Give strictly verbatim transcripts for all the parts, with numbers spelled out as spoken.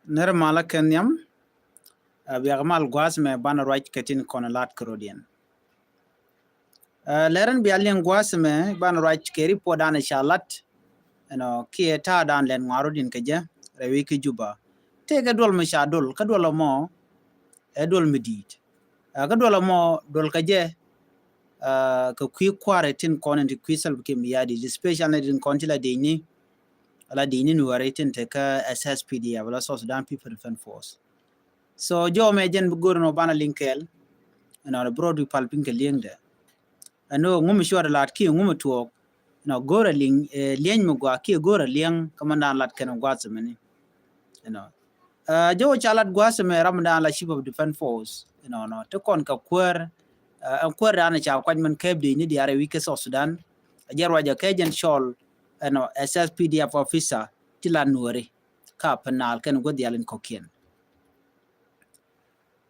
Nɛr malä kɛ nhiam. Ɛ, biak mal gua̱a̱th mɛ banɛ ruac kɛ tin kɔn lat kɛ rɔ̱diɛn. Ɛ, lɛrɛn bia liŋ gua̱a̱th mɛ banɛ ruac kɛ ripot dan ca lat. Ɛnɔ kiɛ ta̱a̱ dan lɛn ŋuan rɔ̱diɛn kɛ jɛ rɛwi kä Juba. Tëëkɛ duɔl mi ca dol kä duɔl mɔ ɛ duɔl mi di̱i̱t. Ɛ, kä duɔl mɔ duɔl kɛ jɛ, ɛ, kɛ kui̱ kua̱r tin kɔn in ti kui̱ Salva Kiir Mayardit, especially tin kɔn ti la di̱i̱t ni, la di̱i̱t ni Nuɛri tin te kä S S P D F, la South Sudan People Defense Force. So jɔw mɛ jɛn bi go̱r nɔ banɛ liŋ kɛɛl. Ɛnɔ rɛ bi rɔɔd bi pal piny kɛ li̱eŋdɛ. Ɛn ɣöö ŋu mi cuɔt lat kiɛ ŋu mi tuɔɔk. Ɛnɔ go̱rɛ liŋ, ɛ, liɛny mi gɔaa kiɛ go̱rɛ liɛŋ kä mɛn dan lat kɛn gua̱a̱th mɛni. Ɛnɔ. Ɛ, jɔw ca lat gua̱a̱th mɛ ram dan la Chief of Defense Force. Ɛnɔ nɔ ti kɔn kɛ kuäär, ɛ, ɛn kuäär dan ca kuac mɛn kɛɛp dee ni diaarɛ wi̱c kä South Sudan. Ɛ jɛ ruacɛ kɛ jɛn cɔl, ɛnɔ, S S P D F officer ti la Nuɛri. Ka Upper Nile kɛn gua̱th diaal in kɔ̱kiɛn.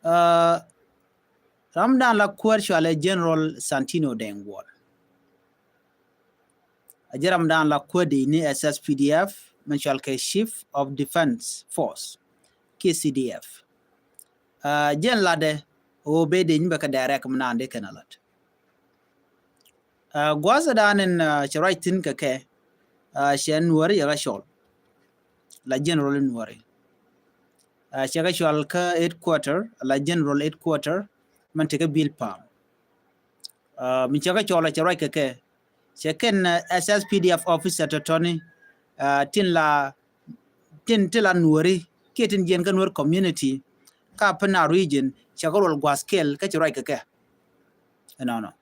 Ɛ, ram dan la kuäär cualɛ General Santino Deng Wol. A jɛ ram dan la kuäär dee ni S S P D F, mɛn cual kɛ Chief of Defense Force, kiɛ C D F. Ɛ, jɛn latdɛ ɣöö bɛ dee ni bɛ kɛ direct mi naan dee kɛn a lat. Ɛ, gua̱a̱th dan in, ɛ, cɛ ruac thi̱n kɛ kɛ, ɛ, cɛ Nuɛri yɛ kä cɔl. La General Nuɛri. Ɛ, cɛ kɛ cɔl kä headquarter, la General Headquarter, mɛn te kä Bilpam. Ɛ, mi cɛ kɛ cɔl cɛ ruac kɛ kɛ. Cɛ kɛn, ɛ, S S P D F officer tɔ̱tɔ̱ni, ɛ, tin la, tin, tin la Nuɛri, kiɛ tin jiɛn kä Nuɛr community, kä Upper Nile region, cɛ kɛ ruɔl gua̱a̱th kɛl, kä cɛ ruac kɛ kɛ. Ɛnɔnɔ.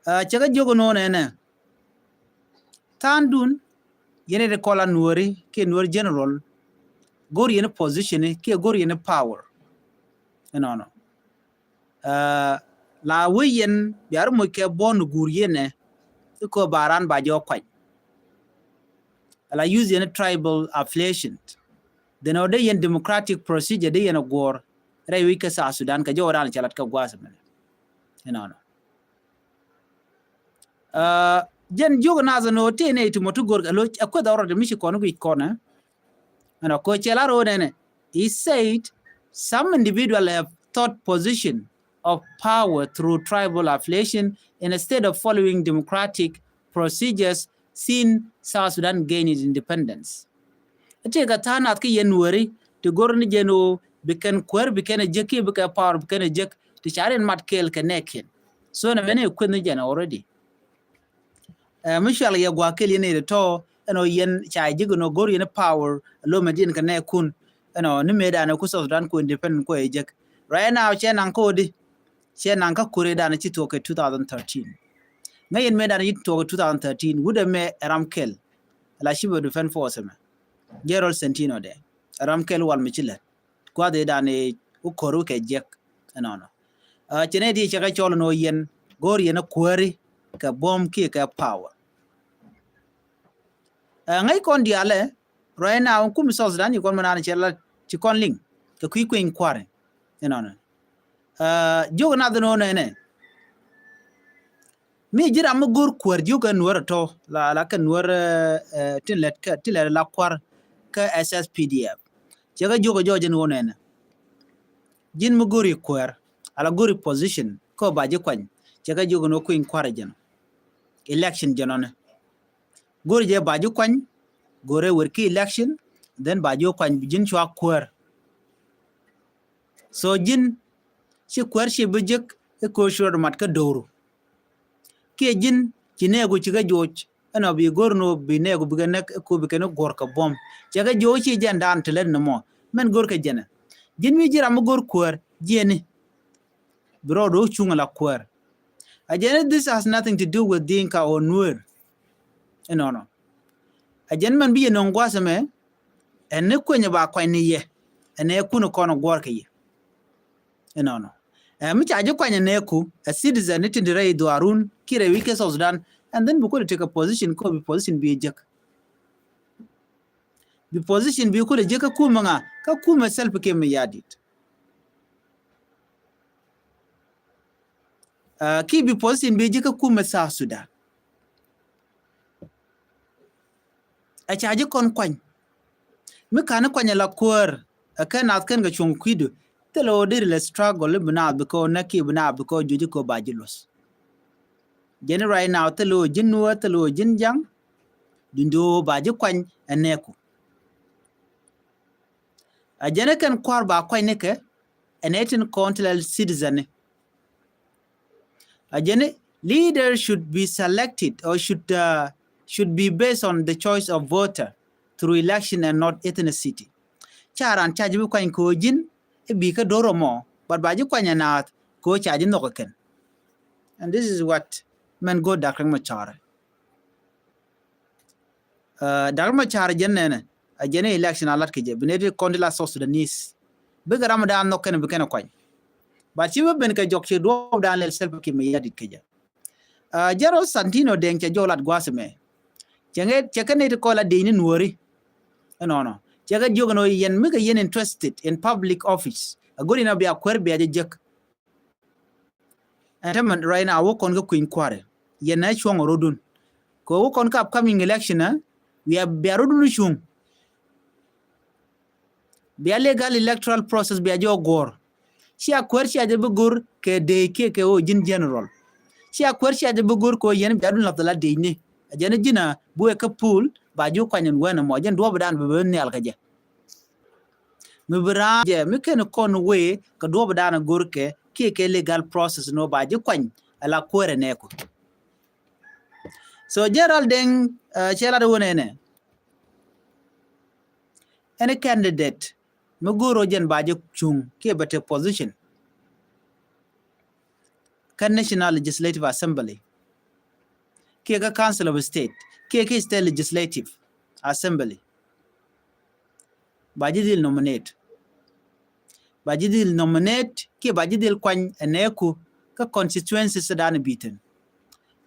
Ɛ, cɛ kɛ jiök ɛnɔnɔ ɛnɛ. Tha̱a̱ŋdun, yɛn ɛ ti kɔl a Nuɛri, kiɛ Nuɛr general, go̱r yɛn position, kiɛ go̱r yɛn power. Ɛnɔnɔ. Ɛ, la wee yɛn, bia ri moc kɛ buɔ̱n guur yɛn ɛ, ti kɔ ba ran ba jɛ kuany. La use yɛn tribal affiliation. Then ɔ dee yɛn democratic procedure dee yɛn a guɔ̱r, rɛy wi̱c kɛ South Sudan, kɛ jɔw ran cɛ lat kɛ gua̱a̱th mɛnɛ. Ɛnɔnɔ. Ɛ, jɛn jiök nath ɛn ɣöö tëë nɛy ti mɔ ti go̱r kɛ lo̱c ɛ kueth ɔrɔt mi ci kɔn guic kɔn ɛ. Ɛn ɔ kɔ cɛ lar ɣöö nɛnɛ. He said some individual have sought position of power through tribal affiliation instead of following democratic procedures since South Sudan gained its independence. Ɛ tëë kɛ tha̱a̱ŋ nath kä yɛn Nuɛri ti go̱r ni jɛn ɣöö bi kɛn kuäär, bi kɛn ɛ jek kiɛ bi kɛ power, bi kɛn ɛ jek ti ca rin mat kɛɛl kɛ nɛɛkiɛn. So nɛ mɛn ɛ kueth ni jɛn already. Ɛ, mi cual yɛ gua̱a̱th kɛl yɛn ɛ tɔ̱ ɛn ɣöö yɛn ca jek ɛn ɣöö go̱r yɛn power, lo̱mɛ diɛn kɛ nɛɛkun. Ɛn ɣöö ni mëëdan ɛ ku South Sudan ku independent ku ɛ jek. Right now cɛ naŋ kä ɣöö di, cɛ naŋ kä kuäär dan ci tuɔɔk kɛ two thousand thirteen. Ŋäc yɛn mëëdan ci tuɔɔk kɛ two thousand thirteen, wut ɛmɛ ɛ ram kɛl. La Chief of Defense Force ɛmɛ. General Santino dɛ. Ɛ ram kɛl wal mi ci lät. Gua̱a̱th ëëdan ɛ wä ko̱r wä kɛ jiɛk. Ɛnɔnɔ. Ɛ, cɛ nɛy ti cɛ kɛ cɔl ɛn ɣöö yɛn go̱o̱r yɛn ɛ kuääri kɛ buɔ̱m kiɛ kɛ power. Ɛ, ŋäc kɔn diaalɛ, right now, kum South Sudan, ci kɔn mi naan cɛ la, ci kɔn liŋ kɛ kui̱ kueny kua̱ri. Ɛnɔnɔ. Ɛ, jiök nath ɛn ɣöö nɛnɛ. Mi ji̱ ram mi go̱r kuäär jiök kɛ Nuäär ɛ tɔ̱, la, la kɛ Nuäär, ɛ, ɛ, tin lɛt kɛ, tin lɛt la kua̱r kä S S P D F. Cɛ kɛ jiök kɛ jɔɔc ɛn ɣöö nɛnɛ. Ji̱n mi go̱r i̱ kuäär, ala go̱r i̱ position, kä ba ji̱ kuany. Cɛ kɛ jiök ɛn ɣöö kueny kua̱r ɛ jɛn. Election jɛn ɔnɛ. Go̱r jɛ ba ji̱ kuany, go̱r ɛ wër ki election, then ba ji̱ kuany bi ji̱n cua kuäär. So ji̱n ci kuäär ci bi jek i̱ ko̱r ci rɔɔd mat kä do̱ru. Kiɛ ji̱n ci nɛɛku ci kɛ joc ɛn ɔ bi go̱r ni ɔ bi nɛɛku bi kɛ näk i̱ ko̱r bi kɛn i̱ guɔ̱r kɛ buɔ̱m. Cɛ kɛ joc ci jɛn daan ti lät ni mɔ. Mɛn go̱r kɛ jɛnɛ. Ji̱n mi ji̱ ram mi go̱r kuäär jiɛni. Bi rɔɔd wä cuŋ ala kuäär. A jɛn, this has nothing to do with Dinka or Nuer. Ɛnɔnɔ. A jɛn mɛn bi yɛ nɔŋ gua̱a̱th ɛmɛ, ɛn ni kueny ba kuany ni yɛ, ɛn ɛ kun kɔn guɔ̱ɔ̱r kɛ yɛ. Ɛnɔnɔ. Ɛ mi ca ji̱ kuany ɛn ɛ ku, a citizen ni tin di rɛy dhuaarun, ki rɛy wi̱c kɛ South Sudan, and then bi kul ti kɛ position kɔ bi position bi jek. Bi position bi kul jek kä kumɛ ŋa, kä kumɛ Salva Kiir Mayardit. Ɛ, ki bi position bi ji̱ kä kumɛ South Sudan. Ɛ ca ji̱ kɔn kuany. Mi ka̱n kuany la kuäär, ɛ kɛ naath kɛn kɛ cuɔ̱ŋ kui̱du. Thilɛ ɣöö deri lɛ struggle i̱ bi naath bi kɛ ɣöö näk kiɛ bi naath bi kɛ ɣöö juɔ̱c kɛ ɣöö ba ji̱ luɔ̱th. Jɛn i̱ right now thilɛ ɣöö ji̱n Nuäär, thilɛ ɣöö ji̱n Ja̱ŋ. Duundɛ ɣöö ba ji̱ kuany ɛ nɛɛku. A jɛn i̱ kɛn kua̱r ba kuany ni kɛ, ɛ nɛy tin kɔn ti la citizen ni. A jɛn i̱ leader should be selected or should, uh, should be based on the choice of voter through election and not ethnicity. Ca raan ca ji̱ bi kuany kɛ ɣöö ji̱n i̱ bi kä do̱r ɛmɔ, but ba ji̱ kuany ɛ naath kɛ ɣöö ca ji̱ nhɔk ɛ kɛn. And this is what mɛn go̱o̱r Dak Riek Machar. Uh, Dak Riek Machar jɛn nɛnɛ, a jɛn i̱ election a lat kɛ jɛ, bi nɛy ti kɔn ti la South Sudanese. Bikɛ ram dan nhɔk kɛn bi kɛn kuany. But ci bi ben kɛ jɔk ci duɔɔp dan lɛl Salva Kiir Mayardit kɛ jɛ. Uh, General Santino Deng cɛ jɔw lat gua̱a̱th mɛ. Cɛ ŋɛ, cɛ kɛ nɛy ti kɔn la dec ni Nuääri. Ɛnɔnɔ. Cɛ kɛ jiök ɛn ɣöö yɛn mi kɛ yɛn interested in public office. A go̱ri na bia kuäär bia jɛ jek. Ɛn tämɛ right now wä kɔn kä kui̱ny kua̱ri. Yɛn nɛ cuɔ̱ŋ ɛ rɔ̱dun. Kɛ wä kɔn kä upcoming election, eh, bia, bia rɔ̱dun cuŋ. Bia legal electoral process bia jɛ ɔ guɔ̱ɔ̱r. Cia kuäär cia jɛ bi go̱r kɛ dec kiɛ kɛ ɣöö ji̱n general. Cia kuäär cia jɛ bi go̱r kɛ ɣöö yɛn bia dun lath la dec ni. A jɛn ji̱n a bi wek kä pool ba ji̱ kuany ɛn wɛn ɛmɔ. Jɛn duɔ̱ɔ̱p dan bi ben nhial kɛ jɛ. Mi bi raan jɛ mi kɛn kɔn wee kɛ duɔ̱ɔ̱p dan a go̱r kɛ kiɛ kɛ legal process ni wä ba ji̱ kuany a la kuäär ɛ nɛɛku. So General Deng, uh, cɛ lat wä nɛnɛ. Any candidate mi go̱o̱r ɔ jɛn ba jɛ cuŋ kiɛ bɛ te position kä National Legislative Assembly kiɛ kä Council of State kiɛ kä State Legislative Assembly, ba ji̱ dhil nominate. Ba ji̱ dhil nominate kiɛ ba ji̱ dhil kuany ɛ nɛɛku kä constituencies dan bi̱i̱thin.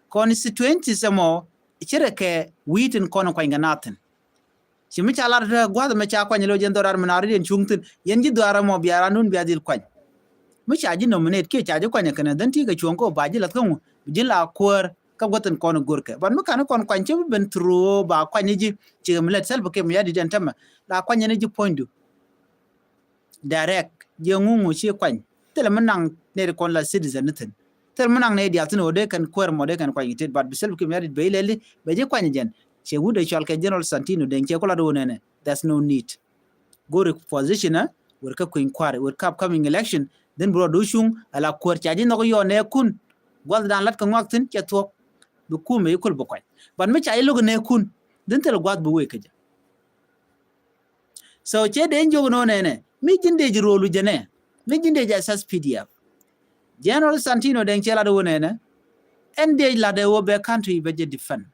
Constituencies ɛmɔ ci rɛ kɛ wi̱i̱ tin kɔn kuany kɛ naathin. Ci mi ca lar te gua̱th mɛ ca kuany lo jɛn dhɔrar mi na ri den cuŋ thin. Yɛn ji̱ dhɔrar mɔ bia randun bia dhil kuany. Mi ca ji̱ nominate kiɛ ca ji̱ kuany kɛnɛ dhän ti kɛ cuɔ̱ŋ kɛ ba ji̱ lath kä ŋu bi ji̱ la kuäär kä gua̱th in kɔn go̱rkɛ. But mi kan kɔn kuany ci bi ben through ba kuany ji̱ ci mi lɛt Salva Kiir Mayardit ɛn tämɛ. La kuany ni ji̱ puɔ̱nydu. Direct jiɛ ŋuŋu ci kuany. Thilɛ mi naŋ nɛy ti kɔn la citizen ni thin. Thilɛ mi naŋ nɛy diaal thin ɣöö dee kɛn kuäär mɔ dee kɛn kuany kɛ tet, but bi Salva Kiir Mayardit bɛ ilɛli bɛ ji̱ kuany jɛn. Cɛ wut ɛ cɔal kɛ General Santino Deng cɛ ku lat ɣöö nɛnɛ. There's no need. Go̱ri position ɛ wër kä kui̱ny kua̱ri wër kä upcoming election. Dhin bi rɔ du cuŋ ala kuäär ca ji̱ nhɔk yɔɔ nɛɛkun. Gua̱th dan lat kɛ ŋɔak thin cɛ thuɔ̱k. Bi kumɛ i̱ kul bi kuany. But mi ca ji̱ lo̱k nɛɛkun dhin thilɛ gua̱th bi wee kä jɛ. So cɛ dee jiök nɔ nɛnɛ mi ji̱n dee ji̱ rol wi̱cɛ nɛ mi ji̱n dee ji̱ S S P D F. General Santino Deng cɛ lat wä nɛnɛ. Ɛn dee lat wä bɛ country bɛ jɛ defend.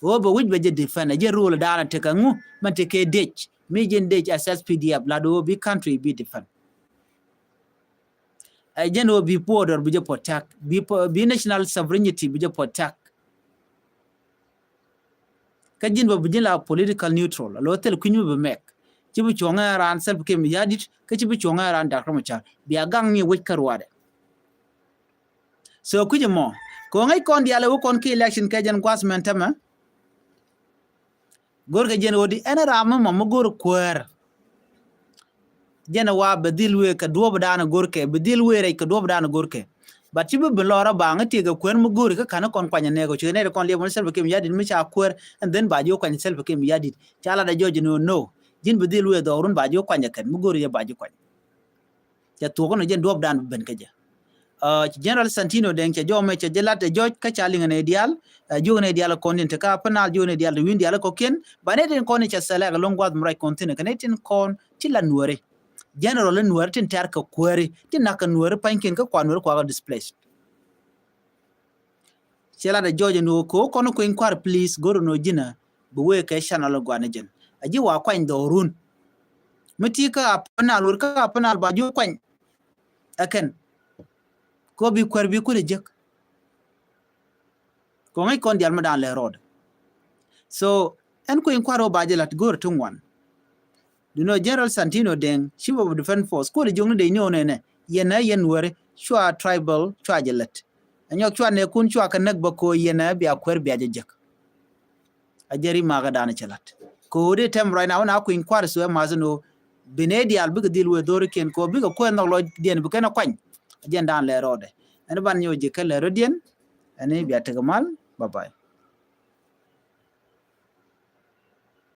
Wä bɛ wi̱c bɛ jɛ defend ɛ jɛ rol daanɛ tekɛ ŋu mɛn tekɛ dee mi ji̱n dee S S P D F lat wä bi country bi defend. Ɛ jɛn wä bi border bi jɛ protect bi, bi national sovereignty bi jɛ protect. Kä ji̱n bä bi ji̱n la political neutral a lo thil kui̱ny mi bi mɛk. Ci bi cuɔ̱ŋ ɛ raan Salva Kiir Mayardit kä ci bi cuɔ̱ŋ ɛ raan Dak Riek Machar bia gaŋ ni wec kä ruaadɛ. So kui̱c ɛmɔ kɛ ɣöö ŋäc kɔn diaal ɛ wä kɔn ki election kɛ jɛn gua̱th mɛn tämɛ. Go̱rkɛ jɛn ɣöö di ɛn ram mi mɔ mi go̱r kuäär. Jɛn ɛ wa bɛ dhil wee kɛ duɔ̱ɔ̱p dan go̱rkɛ bɛ dhil wee rɛc kɛ duɔ̱ɔ̱p dan go̱rkɛ. But ci bi bi lɔrä baŋ i̱ tiɛkɛ kuäär mi go̱ri kä ka̱n i̱ kɔn kuany ɛ nɛɛk ɔ ci nɛy ti kɔn liɛp ni Salva Kiir Mayardit mi ca kuäär and then ba ji̱ wä kuany Salva Kiir Mayardit ca lat ɛ jɔc ni ɣöö no ji̱n bi dhil wee dhɔk run ba ji̱ wä kuany ɛ kɛn mi go̱ri jɛ ba ji̱ kuany. Cɛ thuɔ̱k ni jɛn duɔ̱ɔ̱p dan bi ben kä jɛ. Ɛ, General Santino Deng cɛ jɔmɛ cɛ jɛ lat ɛ jɔc kä ca liŋ ɛ nɛy diaal. Ɛ, jiök ɛ nɛy diaal kɔn tin te kä Upper Nile, jiök ɛ nɛy diaal te wi̱n diaal kɔkiɛn. Ba nɛy tin kɔn ni cɛ sɛlɛk ɛlɔ̱ŋ gua̱th mi ruac kɔn thin ɛ kɛ nɛy tin kɔn ti la Nuääri. General in Nuääri tin tɛ̈r kɛ kuääri tin nak kɛ Nuääri pa̱nykiɛn kä kua Nuääri kua kɛ displaced. Cɛ lat ɛ jɔc ɛn ɣöö kɛ ɣöö kɔn kueny kua̱r please go̱r ɛn ɣöö ji̱n ɛ bi wee kɛ channel ɛ gua̱n ɛ jɛn. Ɛ ji̱ wa kuany dhɔrun. Mi ti kä Upper Nile wër kä Upper Nile ba ji̱ kuany. Ɛ kɛn. Kɛ ɣöö bi kuäär bi kulɛ jek. Kɛ ŋäc kɔn diaal mi da̱a̱n lɛ rɔɔdɛ. So ɛn kueny kua̱r ɣöö ba jɛ la̱t go̱o̱r ti ŋuan. Duundɛ General Santino Deng, Chief of Defense Force, kuɔl jiök ni dec ni ɣöö nɛnɛ yɛn ɛ yɛn Nuääri cua tribal cua jɛ lät. Ɛ nyɔk cua nɛɛkun cua kɛ näk bä kɛ ɣöö yɛn ɛ bia kuäär bia jɛ jek. A jɛ ri makä da̱a̱n cɛ la̱t. Kɛ Kɛ ɣöö di tɛm right now na kui̱ny kua̱r suɛ math ni ɣöö bi nɛy diaal bikɛ dhil wee dho̱rikiɛn kɛ ɣöö bikɛ kuɛn nhɔk lɔcdiɛn bi kɛn ɛ kuany. Ɛ jɛn dan lɛr rɔɔdɛ. Ɛn ban nyɔk ji̱ kɛ lɛr rɔɔdiɛn. Ɛn bia tekɛ mal. Bye bye.